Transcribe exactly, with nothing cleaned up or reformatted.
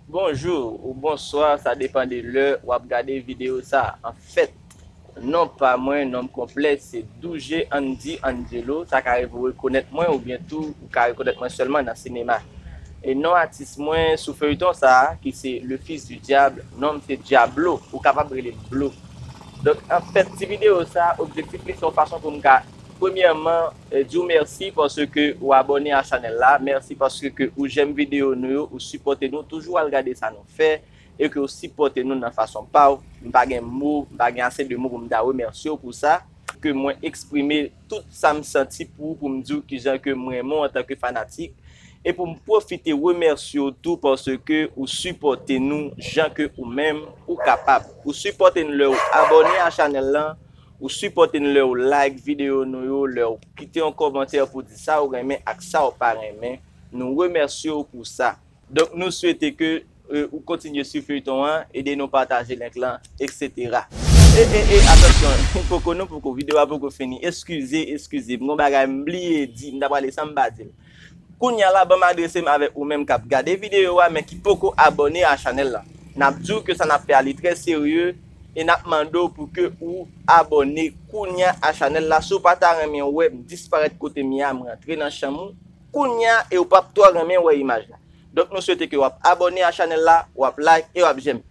Bonjou ou bonswa, sa depann de lè w ap gade videyo sa. Anfèt, non pa mwen, non m konplè, se Douje Andy Angelo. Sa ka rive w rekonèt mwen oubyen tou ou ka rekonèt mwen sèlman nan sinema. E non atis mwen sou feyton sa a, ki se Le Fils du Diable, non m se Diablo, ou kapab rele m Blo. Donk, anfèt, ti videyo sa a, objektif li se yon fason pou m ka, premyèman, eh, di w mèsi paske ou abòne a chanèl la. Mèsi paske ou jèm videyo nou yo, ou sipòte nou, toujou al gade sa nou fè, e ke ou sipòte nou nan fason pa w. M pa gen mo, m pa gen ase de mo pou m ta remèsye w pou sa. Ke mwen eksprime tout sa m santi pou ou, pou m di w kijan ke m renmen w antanke fanatik. E pou m pwofite remèsye w tou paske ou sipòte nou jan ke ou menm ou kapab. Ou sipòte n lè ou abòne a chanèl lan, ou sipòte n lè ou like videyo nou yo, lè ou kite yon kòmantè pou di sa ou renmen ak sa ou pa renmen. Nou remèsye w pou sa. Donk, nou swete ke, eh, ou kontinye swiv feyton an, ede nou pataje link lan, et cetera. E, e, e, atansyon, poko non, poko, videyo a poko fini. Eskize, eskize, m gon bagay m bliye di, m ta prale san m pa di l. Kounye a la, ban m adrese m avèk ou menm k ap gade videyo a, men ki poko abòne a chanèl la. N ap di w ke sa n ap fè a, li trè serye, e n ap mande w pou ke ou abòne kounye a a chanèl la. Si w pa ta renmen wè m disparèt kote m ye a, m rantre nan chanm ou kounye a, e w p ap twò renmen wè imaj la. Donk, nou swete ke w ap abòne a chanèl la, w ap like e w ap j'aime.